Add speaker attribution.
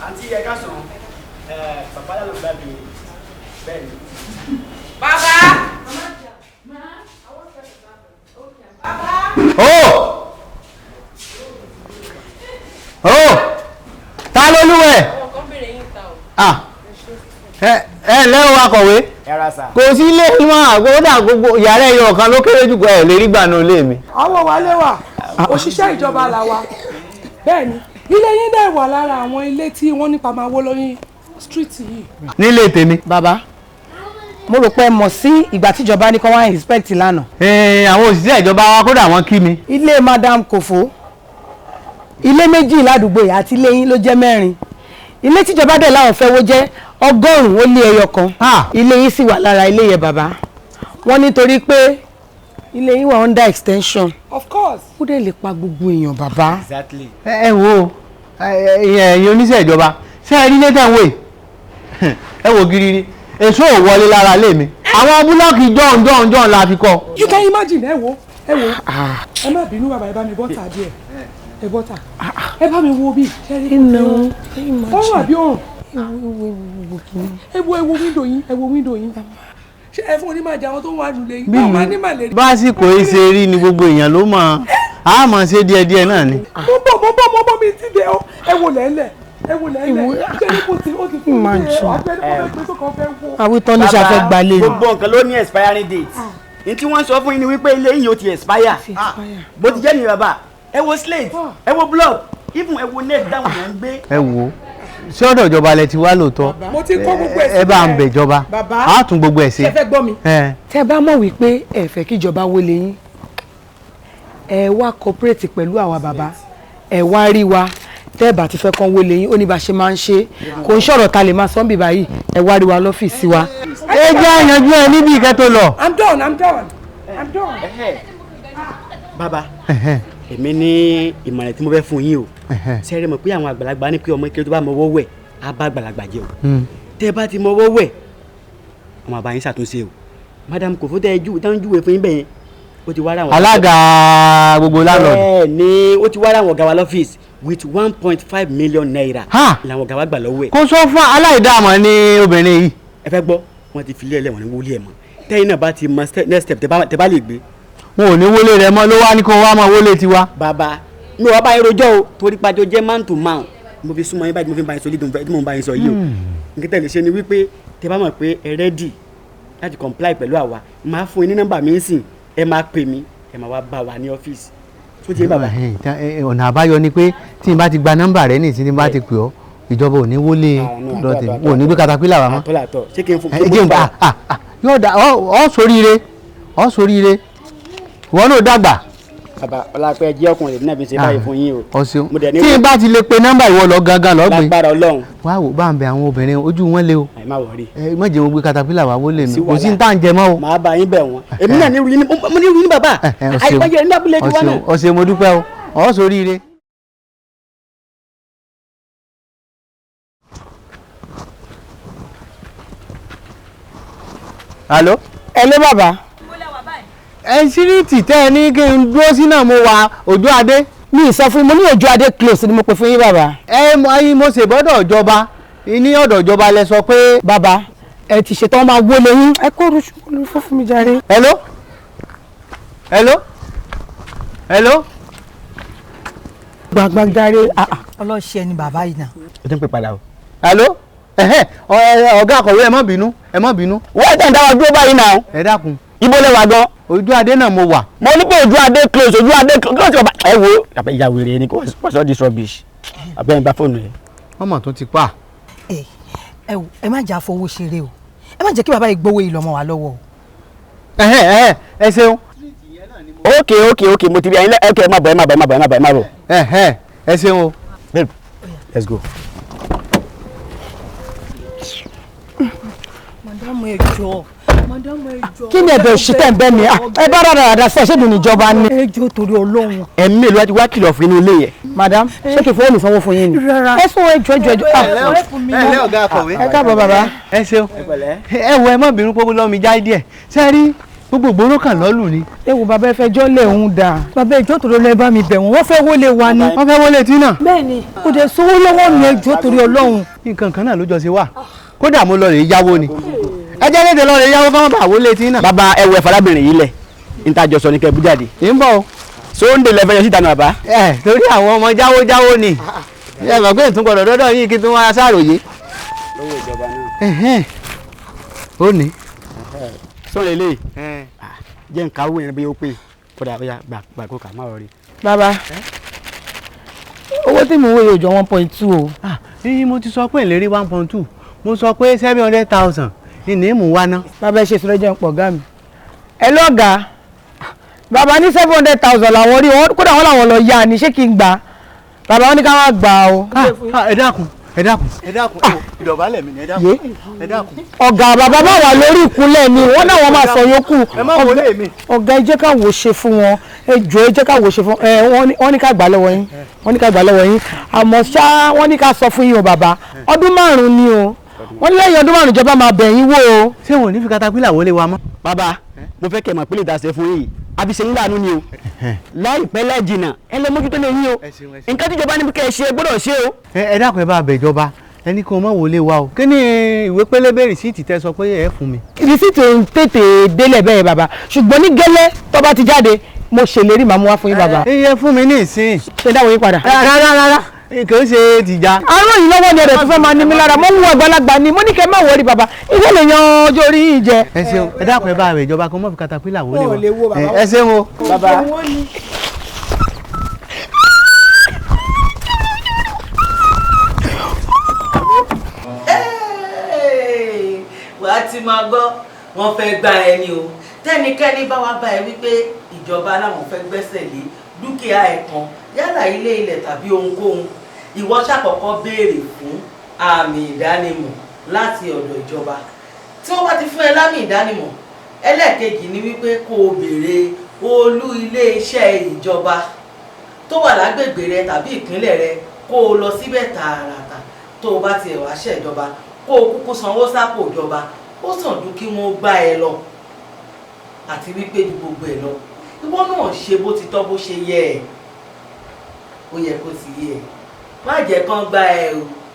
Speaker 1: Àǹtí, ẹ káàsán. Bàbá ló gbà mí bẹ́ẹ̀ ni.
Speaker 2: Bàbá.
Speaker 3: Ó ó, ta ló lúwẹ̀? Ah, ẹ ǹlẹ́ o, akọ̀wé.
Speaker 1: Ẹ ra sà.
Speaker 3: Kò sí ilé wọn àkódà, gbogbo yàrá ẹyọ kan ló kéré jù, ẹ lè rí gbà náà lé mi.
Speaker 4: Àwọn wálé wà, òṣìṣẹ́ ìjọba là wa. Bẹ́ẹ̀ ni, ilé yín dẹ̀ wà lára àwọn ilé tí wọ́n nípa máa wó lórí street yìí.
Speaker 3: Nílé tèmi.
Speaker 2: Bàbá, mo rò pé ẹ mọ̀ sí ìgbà tíjọba ní kó wá inspect lánàá.
Speaker 3: Ẹ, àwọn òṣìṣẹ́ ìjọba wa, kódà wọ́n kí mi.
Speaker 2: Ilé Madam Kòfó, ilé méjì ládùúgbò yìí àti ilé yín ló jẹ́ mẹ́rin. Ilé tíjọba dẹ̀ láwọn fẹ́ wó jẹ́ 101. Ilé yín sì wà lára ilé yẹn, bàbá. Wọ́n nítorí pé ilé yín wà under extension.
Speaker 4: Of course.
Speaker 2: Ó dẹ̀ lè pa gbogbo èèyàn, bàbá.
Speaker 1: Exactly.
Speaker 3: Ẹ wo, ẹ̀yin oníṣẹ́ ìjọba, ṣé ẹ rí létẹ̀ ń wò yìí? Ẹ wò giriri, èso ò wọlé lára ilé mi. Àwọn búlọ́ọ̀kì jọ̀hún jọ̀hún jọ̀hún la fi kọ́.
Speaker 4: You can imagine. Ẹ wo, ẹ wo, ẹ má bínú bàbá, ẹ bá mi bọ́tà díẹ̀, ẹ bọ́tà, ẹ bá mi wo bí
Speaker 2: Iná.
Speaker 4: Ọrùn àbí òrùn? Ẹ wo, ẹ wo window yín, ẹ wo window yín. Ṣé ẹ fún onímọ̀ àjà àwọn tó ń wà lulẹ̀ yìí báwo máa ní màlẹ́rì?
Speaker 3: Básìkò yìí ṣe rí ni gbogbo èèyàn ló mọ̀, á mọ̀ ṣe díẹ̀díẹ̀ náà ni.
Speaker 4: Mo bọ̀, mo bọ̀, mo bọ̀, mi ti dé o. Ẹ wo lẹ́lẹ̀, ẹ wo lẹ́lẹ̀. Ṣé ní kò tí ó ti fún mi ṣe àgbẹ̀ni kò fẹ́ gbé tó kàn fẹ́ wo.
Speaker 2: Àwítán ní ṣàfẹ́ gbalẹ̀ ni.
Speaker 1: Gbogbo nǹkan ló ní expiring date. N tí wọ́n sọ fún yín ni wípé ilé yìí ó ti expire. Bó ti jẹ́ nìyẹn, bàbá. Ẹ wo slate, ẹ wo block, even ẹ wo net dáhùn yẹn ń gbé.
Speaker 3: Ẹ wo, ṣé ọ̀dọ̀ ìjọba lẹ ti wá lóòótọ́?
Speaker 4: Mo ti kó gbogbo ẹ̀.
Speaker 3: Ẹ bá ń bẹ̀ ìjọba.
Speaker 2: Bàbá.
Speaker 3: Á tún gbogbo ẹ̀ ṣe.
Speaker 2: Ṣé fẹ́ gbọ́ mi?
Speaker 3: Ẹ.
Speaker 2: Tẹ́ bá mọ̀ wípé ẹ fẹ́ kíjọba wọlé yín, ẹ wá cooperate pẹ̀lú àwa, bàbá. Ẹ wá rí wa. Tẹ́ ẹ bá ti fẹ́ kán wọlé yín, ó ní bá ṣe máa ń ṣe. Kò ń ṣọ̀rọ̀ ta lè máa sọ́n bì báyìí. Ẹ wá rí wa lọ́fíìsì wa.
Speaker 3: Ẹ jẹ́ àyànjú ẹ níbi ìkẹ́ tó lọ.
Speaker 4: I'm done, I'm done, I'm done.
Speaker 1: Bàbá, èmi ní ìmọ̀ràn tí mo fẹ́ fún yín o. Ṣe é mọ̀ pé àwọn àgbàlagbà ní pé ọmọ kékeré tó bá mọwọ́ wẹ̀ á bá àgbàlagbà jẹ o? Tẹ́ ẹ bá ti mọwọ́ wẹ̀, ọmọ àbá yín ṣàtúnṣe o. Madam Kòfó tẹ́ ẹ jù tán júwe fún yín bẹ́yẹn, ó ti wá ra àwọn.
Speaker 3: Alága gbogbo landlord.
Speaker 1: Bẹ́ẹ̀ ni, ó ti wá ra àwọn ọ̀gá wa lọ́fíìsì with 1.5 million naira
Speaker 3: Ha!
Speaker 1: làwọn ọ̀gá wa gbà lọ́wọ́ ẹ̀.
Speaker 3: Kó sọ fún aláìdáàmọ̀ ní obìnrin yìí.
Speaker 1: Ẹ fẹ́ gbọ́, wọ́n ti filé ẹlẹ́wọ̀n ní wọlé ẹ̀ mọ́. Tẹ́yìn náà bá ti mọ next step tẹ́ bá lè gbé.
Speaker 3: Wọn ò ní wọlé rẹ mọ́, ló wá ní kó wá máa wọlé tiwa.
Speaker 1: Bàbá mi ò wá bá yín rojọ́ o, torí pàjọ jẹ́ man to man, mo fi súnmọ́ yín báyìí, mo fi ń bá yín sọ lídùn tí mo ń bá yín sọ yìí o. Nǹkan tẹ̀lé ṣe ni wípé tẹ́ bá mọ̀ pé ẹ ready láti comply pẹ̀lú àwa, máa fún yín ní nọ́mbà mi ń sìn, ẹ máa pè mí, ẹ máa wá bá wa ní ọ́fíìsì tó ti yé, bàbá.
Speaker 3: Ọ̀nà àbáyọ ni pé tí n bá ti gba nọ́mbà rẹ ní ìsìn, tí n bá ti pè ọ́, ìjọba ò ní wọlé lọ tèmi, ò ní gbé katapila wa mọ́.
Speaker 1: Àtọ́ làtọ̀, ṣé kí n fún
Speaker 3: Ẹ jẹ́ n bá yóò dá ọ sóríire, ọ sóríire, ìwọ náà dàgbà.
Speaker 1: Bàbá, ọlápẹ jẹ́ ọkùnrin náà fi ṣe báyìí fún yín o.
Speaker 3: Ọ ṣeun.
Speaker 1: Mo dẹ̀ ní
Speaker 3: Tí n bá ti lè pe nọ́mbà, ìwọ lọ gangan lọ gbé.
Speaker 1: Lágbára Ọlọ́run.
Speaker 3: Wá wò, bá ń bẹ àwọn obìnrin, ojú wọn lé o.
Speaker 1: Àì má worry.
Speaker 3: Ẹ má jẹ́ wọn gbé katapila wá wọlé mi.
Speaker 1: Sí.
Speaker 3: Kò sí ní tá à ń jẹ mọ́ o.
Speaker 1: Màá bá yín bẹ̀ wọ́n. Èmi náà ní irú yín mo ní irú yín, bàbá.
Speaker 3: Ẹ, ọ ṣeun.
Speaker 1: Àìpẹ́jẹ ní abúlé tiwa náà.
Speaker 3: Ọ ṣeun, mo dúpẹ́ o, ọ sóríire. Alo.
Speaker 2: Ẹ lé, bàbá.
Speaker 3: Ẹ street tẹ́ ẹ ní kí n dúró sí náà mo wà, Ojú Adé.
Speaker 2: Mi ì sọ fún yín, mo ní Ojú Adé Close ni mo pè fún yín, bàbá.
Speaker 3: Ẹ mọ ẹyin, mo ṣe bọ́dọ̀ ìjọba, ní ọ̀dọ̀ ìjọba lẹ sọ pé.
Speaker 2: Bàbá, ẹ ti ṣetán, máa wọlé yín. Ẹ kó rúṣu fún mi jàre.
Speaker 3: Hello, hello, hello.
Speaker 2: Gbàgbà jàre.
Speaker 5: Ọlọ́ṣẹ́ ni bàbá yìí náà.
Speaker 1: O ti ń pè padà o.
Speaker 3: Hello, ẹhẹ́, ọ̀gá akọ̀wé, ẹ má bínú, ẹ má bínú.
Speaker 1: Wọ́n tẹ̀ ń dá wa dúró báyìí náà.
Speaker 3: Ẹ dákun.
Speaker 1: Ibo lẹ wà gan?
Speaker 3: Ojú Adé náà mo wà.
Speaker 1: Mo ní pé Ojú Adé Close, Ojú Adé Close, bàbá. Ẹ wo, àbẹ ìyá wèrè ni kò what's all this rubbish? Àbẹ ń gba fóònù rẹ.
Speaker 3: Wọ́n mọ̀ tó ti pa.
Speaker 5: Ẹ ẹ wò, ẹ má jà fowó ṣeré o. Ẹ má jẹ́ kí bàbá yìí gbowó yìí lọ́mọ wa lọ́wọ́ o.
Speaker 3: Ẹhẹ́ ẹhẹ́, ẹ ṣeun.
Speaker 1: Ok, mo ti rí ẹyin lẹ. Ok, ẹ má bọ̀, ẹ má bọ̀, ẹ má bọ̀, ẹ má bọ̀, ẹ má bọ̀.
Speaker 3: Ẹhẹ́, ẹ ṣeun o.
Speaker 1: Babe, let's go.
Speaker 5: Madam, ẹ jọ̀ọ́, madam, ẹ jọ̀ọ́.
Speaker 2: Kí ni ẹ̀bẹ̀ òṣì tẹ̀ ń bẹ́ mi? Ẹ bá rárá rárá sí ẹ, ṣé mi níjọba ni?
Speaker 5: Ẹ jọ̀ọ́, torí Ọlọ́run.
Speaker 1: Ẹ̀mí èlò láti wá kìlọ̀ fún inú ilé yẹn.
Speaker 2: Madam, ṣé kí fowó mi sanwó fún yín ni?
Speaker 5: Rárá.
Speaker 2: Ẹ sún, ẹ jọ̀ọ́, ẹ jọ̀ọ́, ẹ jọ̀ọ́.
Speaker 3: Ẹ lẹ́, ọ̀gá akọ̀wé.
Speaker 2: Ẹ káàbọ̀, bàbá.
Speaker 3: Ẹ ṣeun. Ẹ wo, ẹ má bínú pé lọ́ mi já díẹ̀. Ṣé ẹ rí Gbogbo ìgboro kan lọ́lù ni.
Speaker 2: Ẹ wo bàbá, ẹ fẹjọ́ lé òun dà. Bàbá, ẹjọ́ torí Ọlọ́run, ẹ bá mi bẹ̀ wọ́n, wọ́n fẹ́ wọlé wa ni.
Speaker 3: Wọ́n fẹ́ wọlé tí náà.
Speaker 2: Bẹ́ẹ̀ni, kò dé sówó lọ́wọ́ mi, ẹjọ́ torí Ọlọ́run.
Speaker 3: Nǹkan kan náà ló jọ ṣe wà, kódà mo lọ rè yáwó ni. Ẹ jẹ́ léde lọ rè yáwó kọ́ bá wọlé tí náà.
Speaker 1: Bàbá, ẹ wọ ẹ farábìnrin yìí lẹ̀, níta jọ sọ ní kẹ́ ẹ bú jáde.
Speaker 3: Ń bọ̀ o.
Speaker 1: Sóńdè lẹ fẹ́ yọ síta nù, bàbá.
Speaker 3: Ẹ torí àwọn ọmọ jáwó jáwó ni, ẹ mọ̀ pé ìtún gbọ́dọ̀ dọ́dọ̀ yìí kí tún wá ṣàròyé.
Speaker 1: Lọ́wọ́ ìjọba náà.
Speaker 3: Ó ní.
Speaker 1: Sọ̀rọ̀ eléyìí jẹ́ nǹkan owó yẹn bí ó pè kódà ó yà gbà gbà kó kà má rọrí.
Speaker 2: Bàbá, owó tí mò ń wò yóò jọ 1.2 o.
Speaker 3: Yíyí mo ti sọ pé ìlérí 1.2, mo sọ pé 700,000 ní mú wá ná.
Speaker 2: Bàbá, ẹ ṣe ìṣòro, jẹun pọ̀ gá mi. Ẹ lọ́gàá, bàbá ní 700,000 làwọn rí wọn, kódà wọn làwọn lọ yá ni. Ṣé kí n gbà? Bàbá, wọn ní ká má gbà o.
Speaker 3: Ẹ dákun, ẹ dákun, ẹ dákun, ìdọ̀bálẹ̀ mi ni, ẹ dákun, ẹ dákun.
Speaker 2: Ọ̀gá, bàbá bá wà lórí ìkúnlẹ̀ ni wọ́n náà wọ́n máa sọ yòókù.
Speaker 3: Ẹ má wọlé mi.
Speaker 2: Ọ̀gá, ẹ jẹ́ ká wò ṣe fún wọn, ẹ jọ̀ọ́, ẹ jẹ́ ká wò ṣe fún ẹ. Wọ́n ní ká gbà lọ́wọ́ yín, wọ́n ní ká gbà lọ́wọ́ yín, àmọ́ ṣá wọ́n ní ká sọ fún yín o bàbá, ọdún 5 ni o. Wọ́n ní lẹ́yìn ọdún 5, ìjọba máa bẹ̀ yín wò o.
Speaker 3: Ṣé wọn ò ní fi katapila wọlé wa mọ́?
Speaker 1: Bàbá, mo fẹ́ kẹ́ mọ̀ pé lè dàsẹ́ fún yìí àbí ṣe ń láàánú ni o. Láìpẹ́ láì jìnnà, ẹ lọ mójútó lè yín o. Nǹkan tíjọba ní kẹ́ ẹ ṣe, gbọ́dọ̀ ṣe o.
Speaker 3: Ẹ dákun, ẹ bá bẹ̀ ìjọba, ẹ ní kí wọn má wọlé wa o. Kí ni ìwé pélébé rìsíìtì tẹ sọ pé ẹ fún mi?
Speaker 2: Rìsíìtì ò ń tètè délẹ̀ bẹ́ẹ̀ bàbá, ṣùgbọ́n ní gẹ́lẹ́ tó bá ti jáde, mo ṣèlérí màá mú wá fún yín, bàbá.
Speaker 3: Ẹ yẹ fún mi ní ìsín.
Speaker 2: Ṣe dáwọ́ yín padà.
Speaker 3: Rárá rárá, kì í ṣe tìjà.
Speaker 2: Àárọ̀ yìí lọ́wọ́ ni ẹ̀rẹ̀ tó fẹ́ máa ní mi lára. Mo ń wo àgbàlagbà ni, mo ní kẹ́ má wọrí bàbá, ilé lè yan ọjọ́ orí yìí jẹ.
Speaker 3: Ẹ ṣeun, ẹ dákun, ẹ bá rẹ ìjọba kó mọ̀ fi katapila wọlé wa. Ẹ ṣeun o.
Speaker 1: Bàbá.
Speaker 6: Wàá ti máa gbọ́, wọ́n fẹ́ gba ẹni o. Tẹ́nikẹ́ni bá wá bá ẹ wípé ìjọba láwọn fẹ́ gbẹ́sẹ̀ lé dúkìá ẹ̀ kan, yálà ilé, ilẹ̀ tàbí ohunkóhun, ìwọ ṣàkọ́kọ́ béèrè fún àmì ìdánimọ̀ láti ọ̀dọ̀ ìjọba. Tí wọ́n bá ti fún ẹ lámì ìdánimọ̀, ẹlẹ́ẹ̀kejì ni wípé kó o béèrè olú ilé iṣẹ́ ìjọba tó wà lágbègbè rẹ tàbí ìpínlẹ̀ rẹ, kó o lọ síbẹ̀ tààràtà. Tó o bá tiẹ̀ wá ṣẹ̀jọba, kó o kúkú sanwó sápò ìjọba, ó sàn ju kí wọ́n gbá ẹ lọ. Àti wípé ju gbogbo ẹ lọ, ìwọ náà ṣe bó ti tọ́, bó ṣe yẹ ẹ, ó yẹ kó ti yẹ ẹ. Má jẹ́ kán gbá ẹ o.